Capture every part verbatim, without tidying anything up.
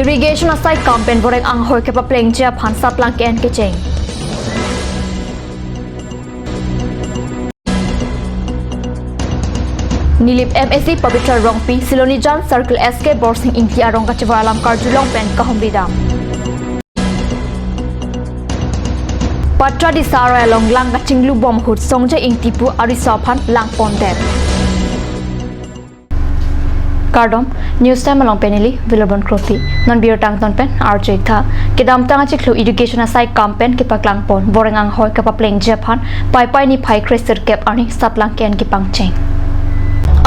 Irrigation asai kam pen boreng anghoi kepaplengji aphan satlang ke-en kecheng. Nilip M A C Pabitra Rongpi, Silonijan Circle S K Borsing Ingti arong kachevoi alam karjulong pen kahumri dam. Patradisa aroi along lang kachinglubom ahut Songje Ingti pu ariso aphan lang pondet. Kardom, News Time along pen neli Vilabon Kropi. Non birta angton pen arju-ik tha. Kedamtang achiklo irrigation asai kam pen kepaklang pon boreng anghoi kepaplengji aphan Paipai niphai kresirkep arni satlang ke-en kepangcheng.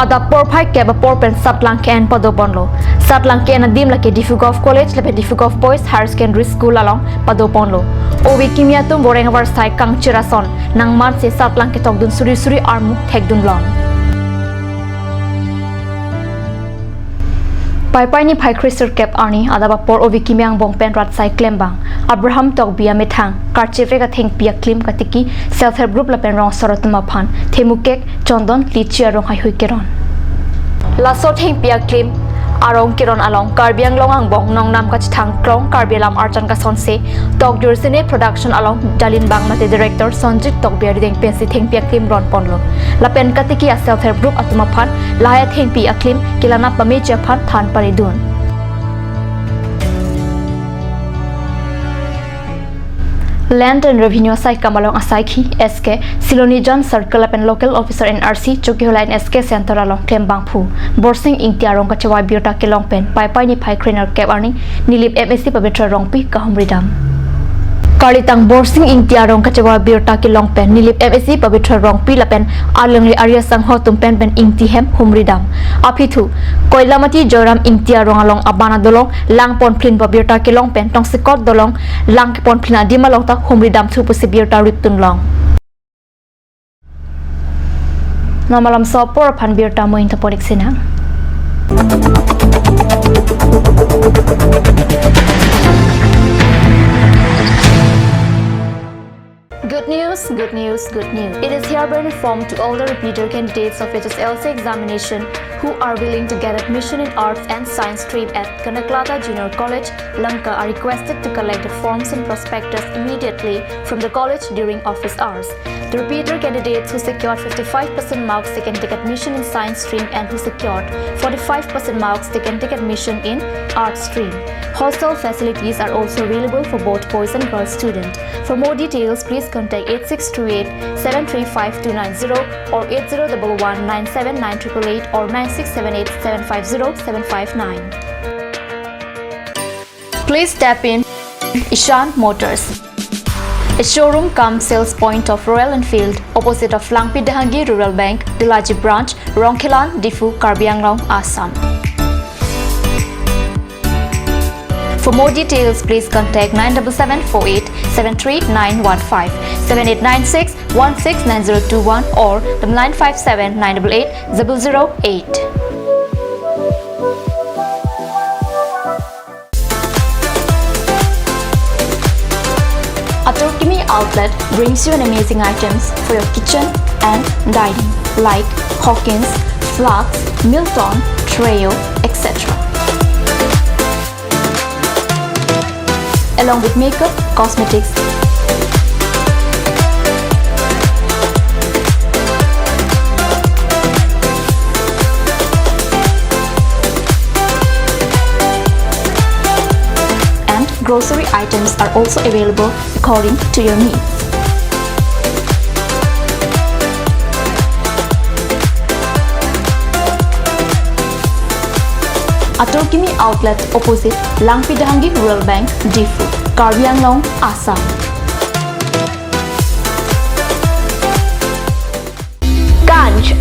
Adap porphai kep apor pen satlang ke-en pado ponlo. Satlang ke-en adim lake Diphu Govt College lapen Diphu Govt Boys Higher Secondary School along pado ponlo. Ove kimi atum boreng avarsai kangchir ason nangmanse satlang ketokdun suri suri armu thekdunlong. Paipai niphai kresirkep arni adap apor ove kimi angbong pen rat asai klembang Abraham Tokbi amethang karchevek athengpi aklim katiki self help group lapen rong asor atum aphan themukek, chondon, lichi arong heihui keron. Laso thengpi aklim arong keron along Karbi Anglong angbong nongnam kachethang krong Karbi Alam Arjan Kasonse, Tokjur Cine Production along Dalinbang mate director Sonjit Tokbi arideng pensi thengpi aklim ron ponlo. Lapen katiki a self help group atum aphan lahai athengpi aklim kelang nangpameji aphan than paridun. Land and Revenue asai kam along asaikhi S K, Silonijan Circle lapen Local Officer N R C Chokihola and S K Center along klembangphu Borsing Ingti arong kachevoi birta kelong pen Paipai niphai krenerkep arni Nilip M A C Pabitra Rongpi kahumri dam. Karlitang Borsing Ingti arong kachevoi birta kelong pen Nilip M A C Pabitra Rongpi lapen alangli ari asangho atum pen pen Ingti hem humri dam. Aphi thu Koilamati Joyram Ingti arong along abana dolong lang ponphlin pu birta kelong pen tongsekot dolong lang keponphlin adim along ta humri damthu pusi birta ripdunlong. Non malomso apor aphan birta mo-ingtha polik sinang. Good news, good news, good news. It is hereby informed to all the repeater candidates of H S L C examination who are willing to get admission in Arts and Science stream at Kanaklata Junior College, Lanka are requested to collect the forms and prospectus immediately from the college during office hours. The repeater candidates who secured fifty-five percent marks, they can take admission in Science stream, and who secured forty-five percent marks, they can take admission in Arts stream. Hostel facilities are also available for both boys and girls students. For more details, please contact eight six two eight seven three five two nine zero or eight zero double one nine seven nine triple eight or nine six seven eight seven five zero seven five nine. Please step in Ishan Motors, a showroom cum sales point of Royal Enfield, opposite of Langpi Dehangi Rural Bank, Delaji Branch, Rongkhelan, Diphu, Karbi Anglong, Assam. For more details, please contact nine double seven four eight seven three nine one five, seven eight nine six one six nine zero two one or the nine five seven nine double eight double zero eight. Atur Kimi Outlet brings you an amazing items for your kitchen and dining, like Hawkins, flasks, Milton, Treo, et cetera. Along with makeup, cosmetics, and grocery items are also available according to your needs. Atur Kimi Outlet, opposite Langpi Dehangi Rural Bank, Diphu, Karbi Anglong, Assam. Kanj,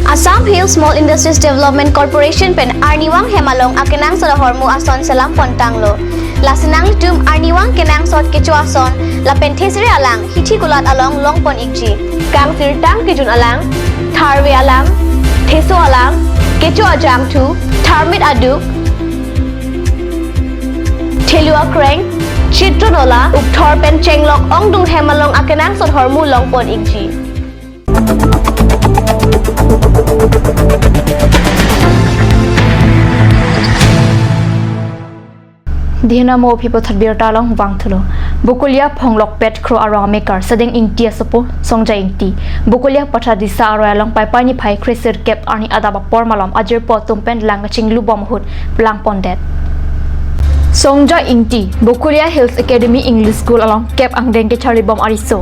Assam Hill Small Industries Development Corporation pen arnivang hem along akenangsot ahormu ason selam pontanglo. Lasi nanglitum arnivang kenangsot kecho ason lapen thesere alang hithi kulat along longpon-ikji. Kangsirtang kejun alang, tharve alang, theso alang, kecho ajangthu, tharmit aduk, thelu akreng, chitron ola, ukthor pen chenglok ongdung hem along akenangsot ahormu longpon-ikji. Dihena mo aphi puthot birta along vangthulo. Bokolia Phonglokpet Kro arong amekar Sedeng Ingti asopo Songja Ingti, Bokolia Patharisa aroi along Paipai niphai kresirkep arni adap apor malom ajirpo atum pen lang kachinglubom ahut langpondet. Songja Ingti, Bokolia Hills Academy English School along kep angdeng kecharlibom ariso.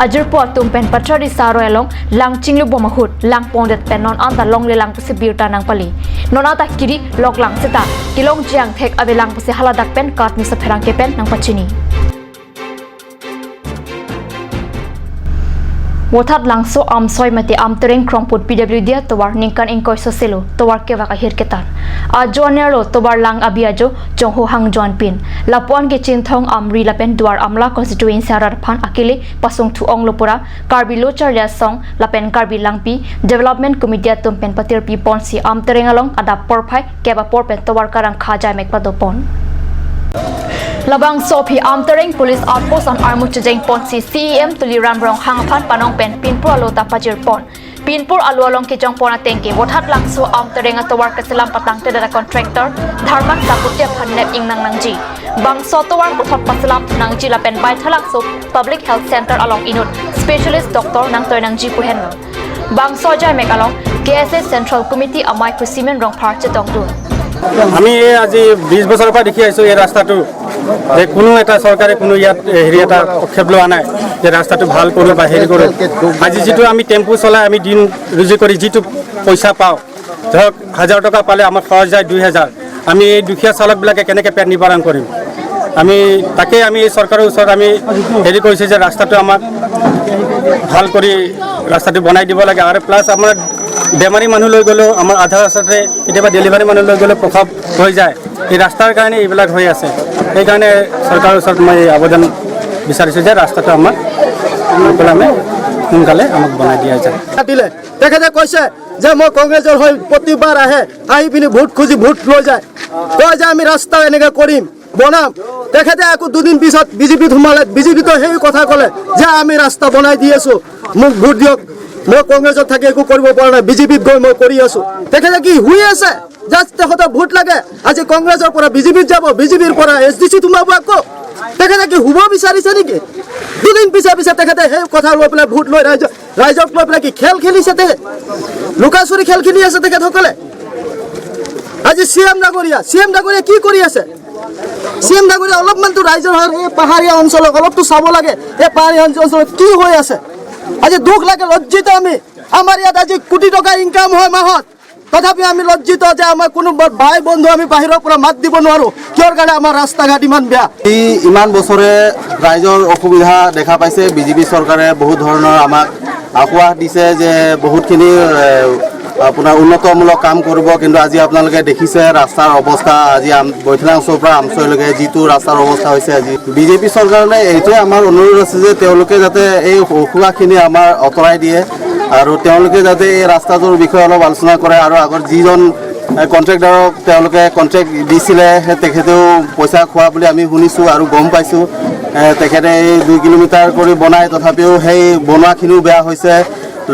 Ajirpo atum pen Patharisa aroi along lang chinglubom ahut langpondet pen non anta longlelang pusi birta nangpali. Non anta kiri loklang seta kelongji angthek avelang pusi haladak pen KAT News apherangke pen nangpachini. Vothatlangso Amsoi mate Amtereng Krongput P W D atovar ningkan ingkoi soselo tovar kevak ahirketan. Ajo anerlo tovar lang abi ajo Jongho Hangjo anpin. Lapuan ke Chinthong, Amri lapen Duar Amla constituency arat aphan akele pasungthu onglo pura Karbi Lo Charli Asong lapen Karbi Langpi Development Committee atum pen patirpi ponsi Amtereng along adap porphai kep apor pen tovar karangkha ajaimek padopon. Labangso aphi Amtereng Police Outpost an armu chejeng ponsi C E M Tuliram Ronghang aphan panong pen pinpur alo ta pajirpon. Pinpur alo along kejongpon ateng ke Vothatlangso Amtereng atovar keselam patlangtedet a contractor Dharma Kakuti aphan nep ingnang nangji. Bangso atovar puthot paselam nangji lapen Baithalangso Public Health Center along inut specialist doctor nangtoi nangji pu henlo. Bangso ajaimek along K S A Central Committee amei Khusimen Rongphar chetongdun. আমি এই আজি বিশ বছৰৰ পৰা দেখি আহিছোঁ এই ৰাস্তাটো, যে কোনো এটা চৰকাৰে কোনো ইয়াত, এ, হেৰি এটা পদক্ষেপ লোৱা নাই যে ৰাস্তাটো ভাল কৰোঁ বা হেৰি কৰোঁ। আজি যিটো আমি টেম্পু চলাই আমি দিন ৰুজি কৰি যিটো পইচা পাওঁ, ধৰক হাজাৰ টকা পালে আমাৰ খৰচ যায় দুই হাজাৰ। আমি এই দুখীয়া চালকবিলাকে কেনেকৈ পেট নিবাৰণ কৰিম? আমি তাকেই আমি এই চৰকাৰৰ ওচৰত আমি হেৰি কৰিছোঁ যে ৰাস্তাটো আমাক ভাল কৰি ৰাস্তাটো বনাই দিব লাগে। আৰু প্লাছ আমাৰ বেমাৰী মানুহ লৈ গ'লেও আমাৰ আধা ৰাস্তাতে কেতিয়াবা ডেলিভাৰী মানুহ লৈ গ'লেও প্ৰসৱ হৈ যায়। এই ৰাস্তাৰ কাৰণে এইবিলাক হৈ আছে। সেইকাৰণে চৰকাৰৰ ওচৰত মই এই আবেদন বিচাৰিছোঁ যে ৰাস্তাটো আমাক সোনকালে আমাক বনাই দিয়া যায়। কাটিলে তেখেতে কৈছে যে মই কংগ্ৰেছৰ হৈ প্ৰতিবাৰ আহে, আহি পিনি ভোট খুজি ভোট লৈ যায়, কয় যে আমি ৰাস্তা এনেকে কৰিম, বনাম। তেখেতে আকৌ দুদিন পিছত বিজেপিত সোমালে, বিজেপিতো সেই কথা ক'লে যে আমি ৰাস্তা বনাই দি আছো, মোক ভোট দিয়ক, মই কংগ্ৰেছত থাকি একো কৰিব পৰা নাই, বিজেপিত গৈ মই কৰি আছো। তেখেতে কি শুই আছে? জাষ্ট তেখেতৰ ভোট লাগে, আজি কংগ্ৰেছৰ পৰা বিজেপিত যাব, বিজেপিৰ পৰা এছ ডি চিত সোমাব আকৌ। তেখেতে কি শুব বিচাৰিছে নেকি? দুদিন পিছে পিছে তেখেতে সেই কথা লৈ পেলাই ভোট লৈ ৰাইজক, ৰাইজক লৈ পেলাই কি খেল খেলিছে তেখেতে? লুকা চুৰি খেল খেলি আছে তেখেতসকলে। আজি চি এম ডাঙৰীয়া, চি এম ডাঙৰীয়া কি কৰি আছে? চি এম ডাঙৰীয়া অলপমানতো ৰাইজৰ হয়, এই পাহাৰীয়া অঞ্চলক অলপতো চাব লাগে, এই পাহাৰীয়া অঞ্চল, অঞ্চলত কি হৈ আছে। আজি দুখ লাগে, লজ্জিত আমি। আমাৰ ইয়াত আজি কোটি টকা ইনকাম হয় মাহত, তথাপি আমি লজ্জিত যে আমাৰ কোনো ব-, বাই বন্ধু আমি বাহিৰৰ পৰা মাত দিব নোৱাৰো, কিহৰ কাৰণে আমাৰ ৰাস্তা ঘাট ইমান বেয়া। এই ইমান বছৰে ৰাইজৰ অসুবিধা দেখা পাইছে। বিজেপি চৰকাৰে বহুত ধৰণৰ আমাক আশ্বাস দিছে যে বহুতখিনি, এ, আপোনাৰ উন্নতমূলক কাম কৰিব, কিন্তু আজি আপোনালোকে দেখিছে ৰাস্তাৰ অৱস্থা। আজি আম-, বৈঠালাংচৰ পৰা আমচৈলৈকে যিটো ৰাস্তাৰ অৱস্থা হৈছে, আজি বিজেপি চৰকাৰলৈ এইটোৱে আমাৰ অনুৰোধ আছে যে তেওঁলোকে যাতে এই অসুবিধাখিনি আমাৰ আঁতৰাই দিয়ে আৰু তেওঁলোকে যাতে এই ৰাস্তাটোৰ বিষয়ে অলপ আলোচনা কৰে আৰু আগৰ যিজন, এ, কণ্ট্ৰেক্টৰক তেওঁলোকে কণ্ট্ৰেক্ট দিছিলে, সেই তেখেতেও পইচা খোৱা বুলি আমি শুনিছোঁ আৰু গম পাইছোঁ। এ, তেখেতে এই দুই কিলোমিটাৰ কৰি বনাই, তথাপিও সেই বনোৱাখিনিও বেয়া হৈছে।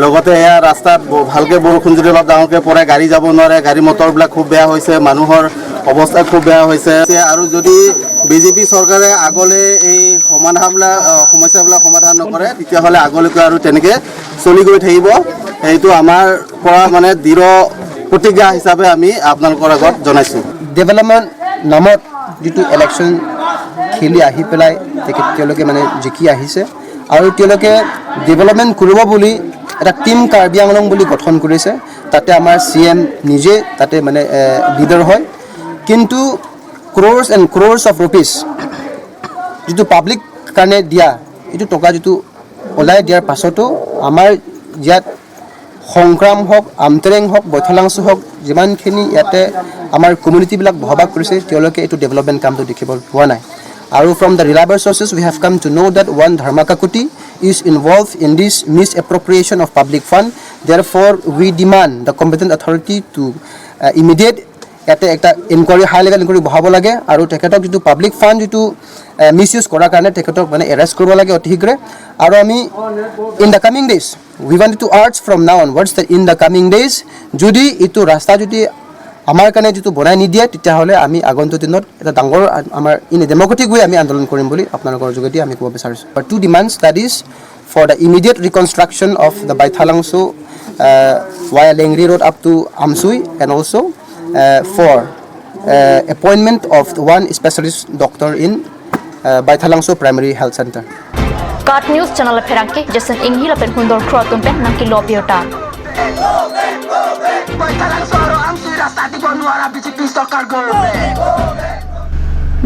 লগতে এয়া ৰাস্তাত ব-, ভালকে বৰষুণ যদি অলপ ডাঙৰকে পৰে, গাড়ী যাব নোৱাৰে, গাড়ী মটৰবিলাক খুব বেয়া হৈছে, মানুহৰ অৱস্থা খুব বেয়া হৈছে। আৰু যদি বিজেপি চৰকাৰে আগলৈ এই সমাধানবিলাক, আহ, সমস্যাবিলাক সমাধান নকৰে, তেতিয়াহ'লে আগলৈকে আৰু তেনেকে চলি গৈ থাকিব। এইটো আমাৰ পৰা মানে দৃঢ় প্ৰতিজ্ঞা হিচাপে আমি আপোনালোকৰ আগত জনাইছোঁ। ডেভেলপমেণ্ট নামত যিটো ইলেকশ্যন খেলি আহি পেলাই তেখেত, তেওঁলোকে মানে জিকি আহিছে আৰু তেওঁলোকে ডেভেলপমেণ্ট কৰিব বুলি এটা টিম কাৰ্বি আংলং বুলি গঠন কৰিছে। তাতে আমাৰ চি এম নিজে তাতে মানে, এ, লিডাৰ হয়, কিন্তু ক্ৰ'ৰ্ছ এণ্ড ক্ৰ'ৰ্ছ অফ ৰুপিজ যিটো পাব্লিক কাৰণে দিয়া, এইটো টকা যিটো ওলাই দিয়াৰ পাছতো আমাৰ ইয়াত সংগ্ৰাম হওক, আমটেৰেং হওক, বৈঠালাংচু হওক, যিমানখিনি ইয়াতে আমাৰ কমিউনিটিবিলাক বসবাস কৰিছে, তেওঁলোকে এইটো ডেভেলপমেণ্ট কামটো দেখিব পোৱা নাই। আৰু from the reliable sources, we have come to know that one Dharma Kakuti is involved in this misappropriation of public fund. Therefore, we demand the competent authority to, uh, immediate ইয়াতে এটা ইনকুৱাৰী, হাই লেভেল ইনকুৱাৰী বহাব লাগে আৰু তেখেতক যিটো public fund যিটো, এ, মিছ ইউজ কৰাৰ কাৰণে তেখেতক মানে এৰেষ্ট কৰিব লাগে অতি শীঘ্ৰে। আৰু আমি in the coming days, we want to urge from now onwards that in the coming days যদি এইটো ৰাস্তা যদি আমাৰ কাৰণে যিটো বনাই নিদিয়ে, তেতিয়াহ'লে আমি আগন্তুক দিনত এটা ডাঙৰ আ-, আমাৰ in a democratic way আমি আন্দোলন কৰিম বুলি আপোনালোকৰ যোগেদি আমি ক'ব বিচাৰিছোঁ। But two demands, that is for the immediate reconstruction of the Baithalangso, uh, via Lengri Road up to Amsui, and also, uh, for, uh, appointment of one specialist doctor in, uh, Baithalangso Primary Health Center. Kat News Channel apherangke Jason Inghi lapen Hundor Kro atum pen nangkelo abirta.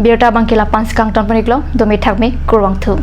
Birta abangke la-an si kangton pon-iklo, dome thakme, kurvangthu.